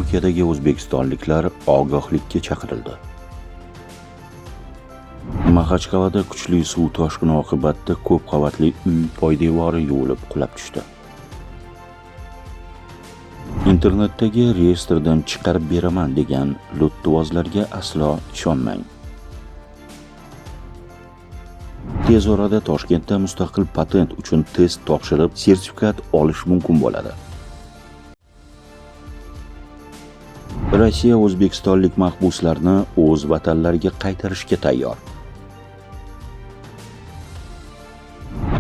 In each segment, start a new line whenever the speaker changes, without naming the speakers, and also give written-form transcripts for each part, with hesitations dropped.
Turkiyadagi o'zbekistonliklar ogohlikka chaqirildi. Maxachqal'ada kuchli suv toshqini oqibatida ko'p qavatli uy poydevori yuvilib qulab tushdi. Internetdagi reyestrdan chiqarib beraman degan lo'ttivozlarga aslo ishonmang. Tez orada Toshkentda mustaqil patent uchun test topshirib, sertifikat olish mumkin bo'ladi. Rossiya o'zbekistonlik mahbuslarni o'z vatanlariga qaytarishga tayyor.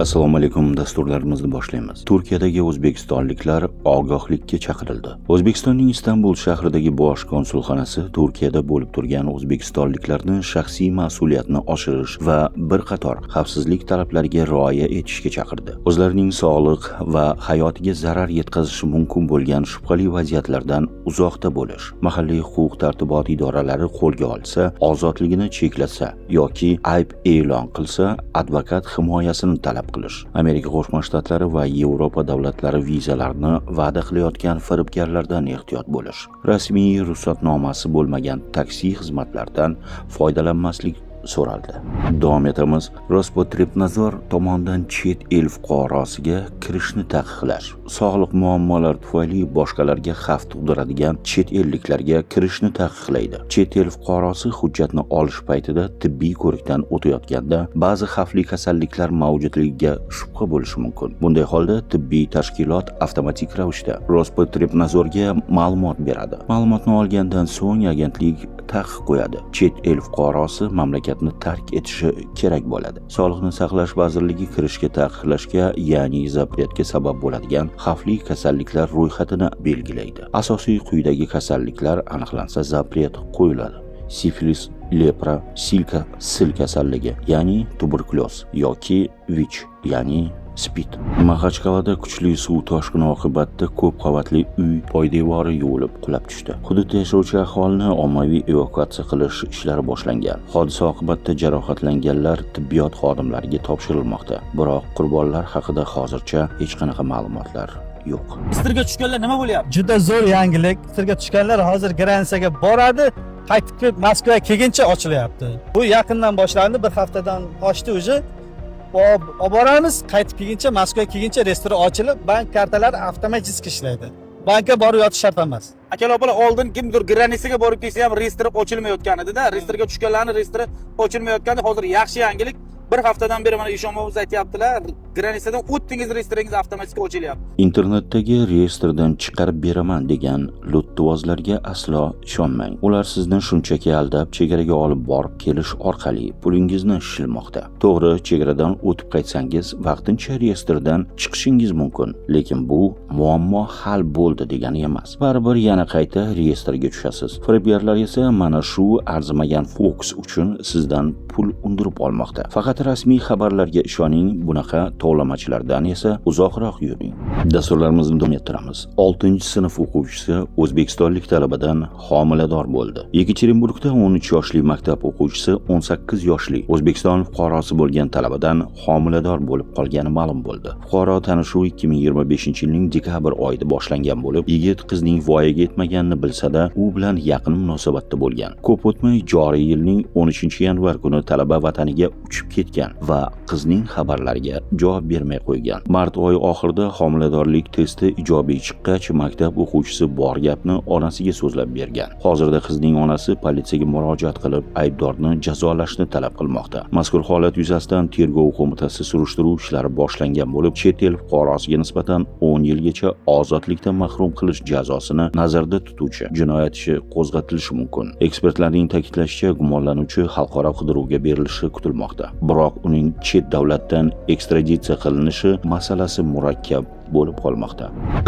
Assalomu alaykum, dasturlarimizni boshlaymiz. Turkiyadagi o'zbekistonliklar ogohlikka chaqirildi. O'zbekistonning Istanbul shahridagi bosh konsulxonasi Turkiyada bo'lib turgan o'zbekistonliklarni shaxsiy mas'uliyatni oshirish va bir qator xavfsizlik talablariga rioya etishga chaqirdi. O'zlarining sog'liq va hayotiga zarar yetkazishi mumkin bo'lgan shubhali vaziyatlardan uzoqda bo'lish, mahalliy huquq tartibot idoralari qo'lga olsa, ozodligini cheklasa yoki ayb e'lon qilsa, advokat himoyasini talab qilish, Amerika Qo'shma Shtatlari va Yevropa davlatlari vizalarini va'da qilayotgan firibgarlardan ehtiyot bo'lish, rasmiy ruxsatnomasi bo'lmagan taksi xizmatlaridan foydalanmaslik so'raldi. Davom etamiz. Rospotrebnadzor tomonidan chet el fuqarosiga kirishni taqiqlash, sog'liq muammolari tufayli boshqalarga xavf tug'diradigan chet elliklarga kirishni taqiqlaydi. Chet el fuqarosi hujjatni olish paytida tibbiy ko'rikdan o'tayotganda ba'zi xavfli kasalliklar mavjudligiga shubha bo'lishi mumkin. Bunday holda tibbiy tashkilot avtomatik ravishda Rospotrebnadzorga ma'lumot beradi. Ma'lumotni olgandan so'ng agentlik taqiq qo'yadi. Chet el fuqarosi mamlakatni tark etishi kerak bo'ladi. Sog'liqni saqlash vazirligi kirishga taqiqlashga, ya'ni zapretga sabab bo'ladigan xavfli kasalliklar ro'yxatini belgilaydi. Asosiy quyidagi kasalliklar aniqlansa zapret qo'yiladi: sifilis, lepra, silka, sil kasalligi, ya'ni tuberkulyoz yoki VICH, ya'ni SPID. Maxachqal'ada kuchli suv toshqini oqibatida ko'p qavatli uy poydevori yuvilib qulab tushdi. Hududda yashovchi aholini ommaviy evakuatsiya qilish ishlari boshlangan. Hodisa oqibatida jarohatlanganlar tibbiyot xodimlariga topshirilmoqda. Biroq qurbonlar haqida hozircha hech qanaqa ma'lumotlar yo'q.
Reyestrga tushganlar nima bo'lyapti?
Juda zo'r yangilik. Reyestrga tushganlar hozir граница ga boradi, qaytib kelib Moskvaga kelguncha ochilyapti. Bu yaqindan boshlandi, bir haftadan oshdi уже. Olib boramiz, qaytib kelguncha, Moskvaga kelguncha reyestr ochilib, bank kartalari avtomatik ishlaydi. Bankka borib yotish shart emas.
Akalar, opalar, oldin kimdir граница ga borib kelsa ham reyestri ochilmayotgan edi-da. Reyestrga tushganlarni reyestri ochilmayotgandi. Hozir yaxshi yangilik. Bir haftadan beri mana Eshonbobomiz aytyaptilar, граница dan o'tdingiz, reyestringiz avtomatik ochilyapti.
Internetdagi reyestrdan chiqarib beraman degan lo'ttivozlarga aslo ishonmang. Ular sizni shunchaki aldab, chegaraga olib borib kelish orqali pulingizni shilmoqda. To'g'ri, chegaradan o'tib qaytsangiz, vaqtincha reyestrdan chiqishingiz mumkin, lekin bu muammo hal bo'ldi degani emas. Baribir yana qayta reyestrga tushasiz. Firibgarlar esa mana shu arzimagan fokus uchun sizdan pul undirib olmoqda. Faqat rasmiy xabarlarga ishoning, bunaqa tovlamachilardan esa uzoqroq yuring. Dasturlarimizni davom ettiramiz. 6-sinf o'quvchisi o'zbekistonlik talabadan homilador bo'ldi. Yekaterinburgda 13 yoshli maktab o'quvchisi 18 yoshli O'zbekiston fuqarosi bo'lgan talabadan homilador bo'lib qolgani ma'lum bo'ldi. Fuqaro tanishuv 2025-yilning dekabr oyida boshlangan bo'lib, yigit qizning voyaga yetmaganini bilsa-da, u bilan yaqin munosabatda bo'lgan. Ko'p o'tmay joriy yilning 13 yanvar kuni talaba vataniga uchib ketgan va qizning xabarlariga javob bermay qo'ygan. Mart oyi oxirida homiladorlik testi ijobiy chiqqach, maktab o'quvchisi bor gapni onasiga so'zlab bergan. Hozirda qizning onasi politsiyaga murojaat qilib, aybdorni jazolashni talab qilmoqda. Mazkur holat yuzasidan tergov qo'mitasi surishtiruv ishlari boshlangan bo'lib, chet el fuqarosiga nisbatan 10 yilgacha ozodlikdan mahrum qilish jazosini nazarda tutuvchi jinoyat ishi qo'zg'atilishi mumkin. Ekspertlarning ta'kidlashicha, gumonlanuvchi xalqaro qidiruvga berilishi kutilmoqda. Biroq uning chet davlatdan ekstraditsiya qilinishi masalasi murakkab bo'lib qolmoqda.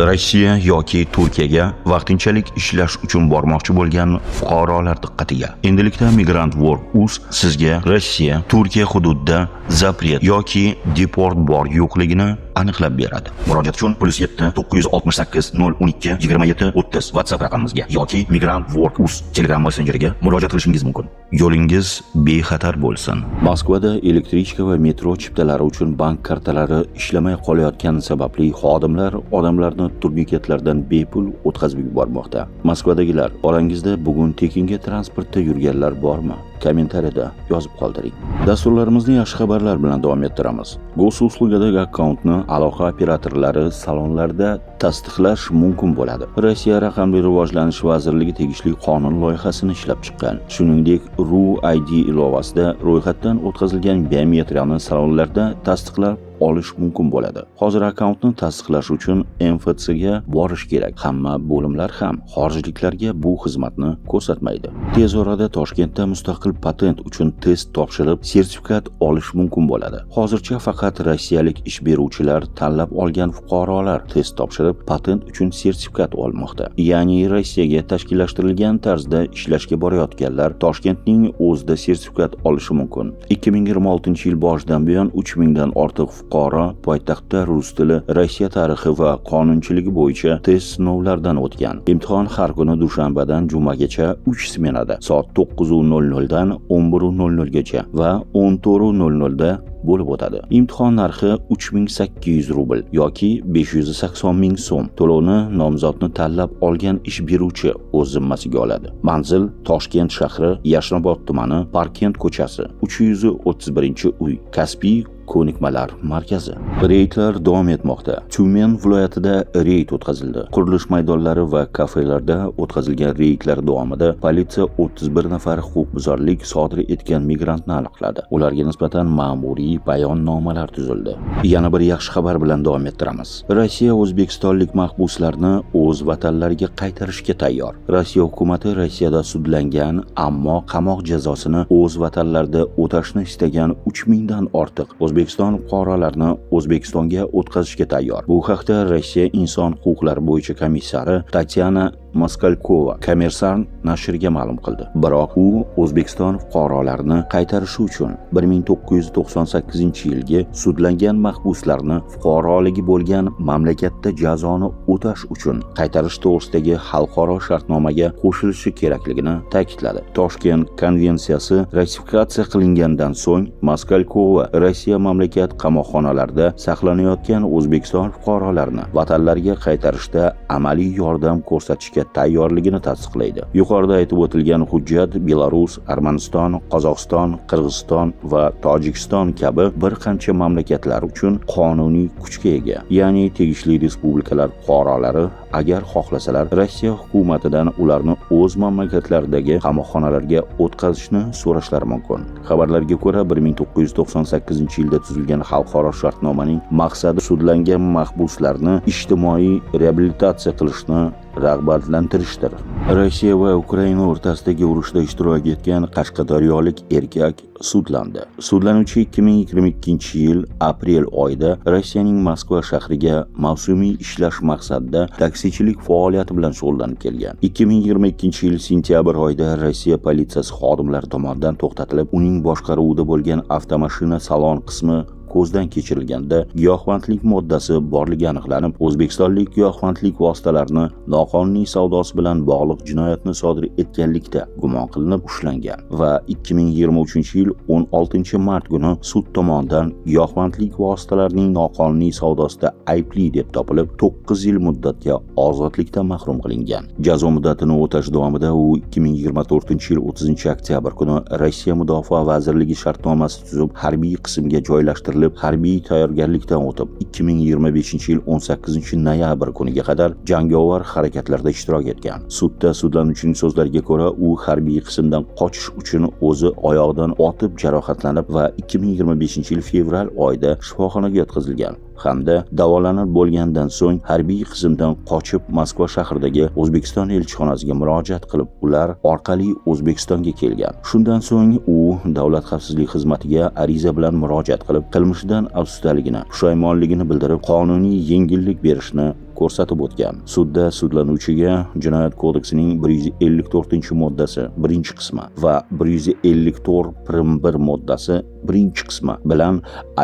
Rossiya yoki Turkiyaga vaqtinchalik ishlash uchun bormoqchi bo'lgan fuqarolar diqqatiga. Endilikda Migrant Work Uz sizga Rossiya, Turkiya hududida запрет yoki deport bor yo'qligini aniqlab beradi. Murojaat uchun +7 968 012 27 30 WhatsApp raqamimizga yoki Migrant Work Uz Telegram messenjeriga murojaat qilishingiz mumkin. Yo'lingiz bexatar bo'lsin. Moskvada elektrichka va metro chiptalari uchun bank kartalari ishlamay qolayotgani sababli Xodimlar odamlarni turniketlardan bepul o'tkazib yubormoqda. Moskvadagilar, orangizda bugun tekinga transportda yurganlar bormi? Kommentariyada yozib qoldiring. Dasturlarimizni yaxshi xabarlar bilan davom ettiramiz. Госуслуга dagi akkauntni aloqa operatorlari salonlarda tasdiqlash mumkin bo'ladi. Rossiya Raqamli rivojlanish vazirligi tegishli qonun loyihasini ishlab chiqqan. Shuningdek, RU ID ilovasida ro'yxatdan o'tkazilgan biometriyani salonlarda tasdiqlab olish mumkin bo'ladi. Hozir akkauntni tasdiqlash uchun МФЦ ga borish kerak. Hamma bo'limlar ham xorijliklarga bu xizmatni ko'rsatmaydi. Tez orada Toshkentda mustaqil patent uchun test topshirib, sertifikat olish mumkin bo'ladi. Hozircha faqat rossiyalik ish beruvchilar tanlab olgan fuqarolar test topshirib, patent uchun sertifikat olmoqda. Ya'ni Rossiyaga tashkillashtirilgan tarzda ishlashga borayotganlar Toshkentning o'zida sertifikat olishi mumkin. 2026-yil boshidan buyon 3000 dan ortiq fuqaro poytaxtda rus tili, Rossiya tarixi va qonunchiligi bo'yicha test sinovlaridan o'tgan. Imtihon har kuni dushanbadan jumagacha 3 smenada soat 9:00 dan 11:00 gacha va 14:00 da bo'lib o'tadi. Imtihon narxi 3800 rubl yoki 580 ming so'm. To'lovni nomzodni tanlab olgan ish beruvchi o'z zimmasiga oladi. Manzil: Toshkent shahri, Yashnobod tumani, Parkent ko'chasi, 331-uy, Kasbiy ko'nikmalar markazi. Reydlar davom etmoqda. Tyumen viloyatida reyd o'tkazildi. Qurilish maydonlari va kafelarda o'tkazilgan reydlar davomida politsiya 31 nafar huquqbuzarlik sodir etgan migrantni aniqladi. Ularga nisbatan ma'muriy bayonnomalar tuzildi. Yana bir yaxshi xabar bilan davom ettiramiz. Rossiya o'zbekistonlik mahbuslarni o'z vatanlariga qaytarishga tayyor. Rossiya hukumati Rossiyada sudlangan, ammo qamoq jazosini o'z vatanlarida o'tashni istagan 3000 dan ortiq O'zbekiston fuqarolarini O'zbekistonga o'tkazishga tayyor. Bu haqda Rossiya inson huquqlari bo'yicha komissari Tatyana Moskalkova Kommersant nashriga ma'lum qildi. Biroq u O'zbekiston fuqarolarini qaytarishi uchun 1998-yilgi sudlangan mahbuslarni fuqaroligi bo'lgan mamlakatda jazoni o'tash uchun qaytarish to'g'risidagi xalqaro shartnomaga qo'shilishi kerakligini ta'kidladi. Toshkent konvensiyasi ratifikatsiya qilingandan so'ng Moskalkova Rossiya mamlakat qamoqxonalarida saqlanayotgan O'zbekiston fuqarolarini vatanlariga qaytarishda amaliy yordam ko'rsatishga tayyorligini tasdiqlaydi. Yuqorida aytib o'tilgan hujjat Belarus, Armaniston, Qozog'iston, Qirg'iziston va Tojikiston kabi bir qancha mamlakatlar uchun qonuniy kuchga ega. Ya'ni tegishli respublikalar fuqarolari agar xohlasalar, Rossiya hukumatidan ularni o'z mamlakatlaridagi qamoqxonalarga o'tkazishni so'rashlari mumkin. Xabarlarga ko'ra, 1998-yilda tuzilgan xalqaro shartnomaning maqsadi sudlangan mahbuslarni ijtimoiy reabilitatsiya qilishni rag'batlantirishdir. Rossiya va Ukraina o'rtasidagi urushda ishtirok etgan qashqadaryolik erkak sudlandi. Sudlanuvchi 2022-yil aprel oyida Rossiyaning Moskva shahriga mavsumiy ishlash maqsadida taksichilik faoliyati bilan shug'ullanib kelgan. 2022-yil sentyabr oyida Rossiya politsiyasi xodimlari tomonidan to'xtatilib, uning boshqaruvida bo'lgan avtomashina salon qismi ko'zdan kechirilganda giyohvandlik moddasi borligi aniqlanib, o'zbekistonlik giyohvandlik vositalarini noqonuniy savdosi bilan bog'liq jinoyatni sodir etganlikda gumon qilinib ushlangan va 2023-yil 16 mart kuni sud tomonidan giyohvandlik vositalarining noqonuniy savdosida aybli deb topilib, 9 yil muddatga ozodlikdan mahrum qilingan. Jazo muddatini o'tash davomida u 2024-yil 30 oktyabr kuni Rossiya Mudofaa vazirligi shartnomasi tuzib, harbiy qismga joylashtirilib, harbiy tayyorgarlikdan o'tib, 2025-yil 18 noyabr kuniga qadar jangovar harakatlarda ishtirok etgan. Sudda sudlanuvchining so'zlariga ko'ra, u harbiy qismdan qochish uchun o'zi oyog'idan otib jarohatlanib va 2025-yil fevral oyida shifoxonaga yotqizilgan hamda davolanib bo'lgandan so'ng harbiy qismdan qochib, Moskva shahridagi O'zbekiston elchixonasiga murojaat qilib, ular orqali O'zbekistonga kelgan. Shundan so'ng u Davlat xavfsizlik xizmatiga ariza bilan murojaat qilib, qilmishidan afsusdaligini, pushaymonligini bildirib, qonuniy yengillik berishni ko'rsatib o'tgan. Sudda sudlanuvchiga Jinoyat kodeksining 154-moddasi birinchi qismi va 154 prim 1 moddasi birinchi qismi bilan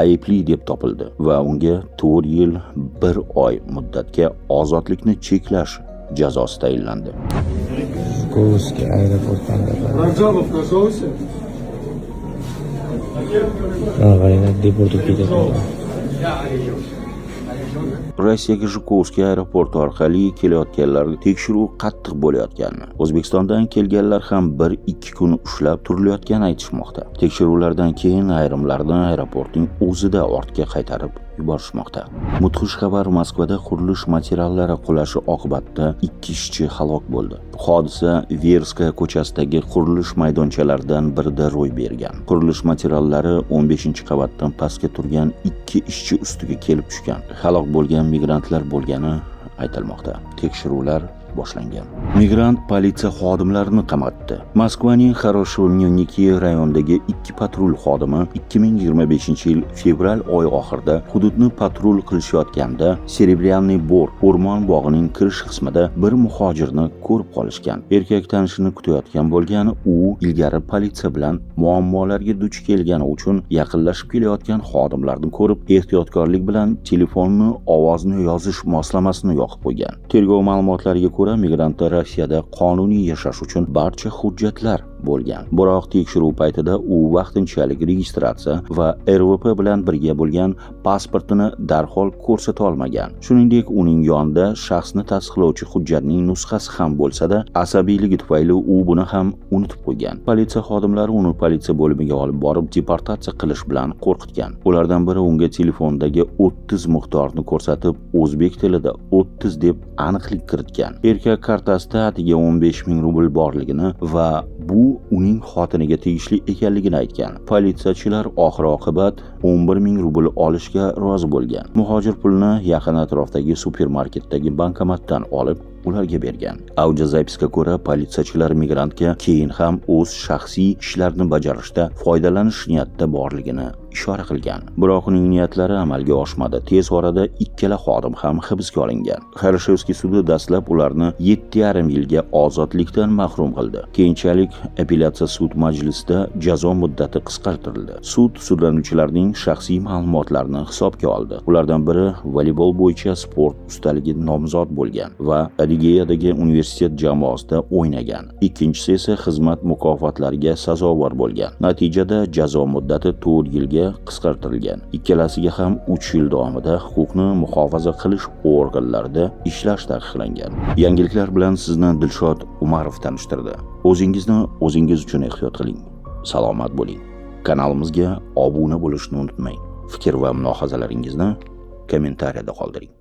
aybli deb topildi va unga 4 yil 1 oy muddatga ozodlikni cheklash jazosi tayinlandi.
Псковский аэропорт.
Раджабов нашелся?
Mana qaranglar, deport bo'lib ketyapti.
Rossiyaga Jukovskiy aeroporti orqali kelayotganlarga tekshiruv qattiq bo'layotganini, O'zbekistondan kelganlar ham 1-2 kun ushlab turilayotgani aytishmoqda. Tekshiruvlardan keyin ayrimlarni aeroportning o'zida ortga qaytarib yuborishmoqda. Mudhish xabar: Moskvada qurilish materiallari qulashi oqibatida 2 ishchi halok bo'ldi. Hodisa Verskaya ko'chasidagi qurilish maydonchalaridan birida ro'y bergan. Qurilish materiallari 15-qavatdan pastga turgan 2 ishchi ustiga kelib tushgan. Halok bo'lgan migrantlar bo'lgani aytilmoqda. Tekshiruvlar boshlangan. Migrant politsiya xodimlarini qamatdi. Moskvaning Xoroshevo-Mniki rayonidagi ikki patrul xodimi 2025-yil fevral oyi oxirida hududni patrul qilishayotganda Serebryaniy Bor o'rmon bog'ining kirish qismida bir muhojirni ko'rib qolishgan. Erkak tanishini kutayotgan bo'lgan, u ilgari politsiya bilan muammolarga duch kelgani uchun yaqinlashib kelayotgan xodimlarni ko'rib, ehtiyotkorlik bilan telefonni ovozni yozish moslamasini yoqib qo'ygan. Tergov ma'lumotlariga ko'ra, migrantda Rossiyada qonuniy yashash uchun barcha hujjatlar bo'lgan. Biroq tekshiruv paytida u vaqtinchalik registratsiya va РВП bilan birga bo'lgan pasportini darhol ko'rsata olmagan. Shuningdek, uning yonida shaxsni tasdiqlovchi hujjatning nusxasi ham bo'lsa-da, asabiyligi tufayli u buni ham unutib qo'ygan. Politsiya xodimlari uni politsiya bo'limiga olib borib, deportatsiya qilish bilan qo'rqitgan. Ulardan biri unga telefondagi 30 miqdorini ko'rsatib, o'zbek tilida 30 deb aniqlik kiritgan. Erkak kartasida atigi 15 ming rubl borligini va bu uning xotiniga tegishli ekanligini aytgan. Politsiyachilar oxir oqibat 11 ming rubl olishga rozi bo'lgan. Muhojir pulni yaqin atrofdagi supermarketdagi bankomatdan olib, ularga bergan. Аудиозапись ga ko'ra, politsiyachilar migrantga keyin ham o'z shaxsiy ishlarini bajarishda foydalanish niyatida borligini ishora qilgan. Biroq uning niyatlari amalga oshmadi. Tez orada ikkala xodim ham hibsga olingan. Xoroshevskiy sudi dastlab ularni 7,5 yilga ozodlikdan mahrum qildi. Keyinchalik apellyatsiya sud majlisida jazo muddati qisqartirildi. Sud sudlanuvchilarning shaxsiy ma'lumotlarini hisobga oldi. Ulardan biri voleybol bo'yicha sport ustaligi nomzod bo'lgan va Adigeyadagi universitet jamoasida o'ynagan. Ikkinchisi esa xizmat mukofotlariga sazovor bo'lgan. Natijada jazo muddati 4 yilga qisqartirilgan. Ikkalasiga ham 3 yil davomida huquqni muhofaza qilish organlarida ishlash taqiqlangan. Yangiliklar bilan sizni Dilshod Umarov tanishtirdi. O'zingizni o'zingiz uchun ehtiyot qiling. Salomat bo'ling. Kanalimizga obuna bo'lishni unutmang. Fikr va mulohazalaringizni kommentariyada qoldiring.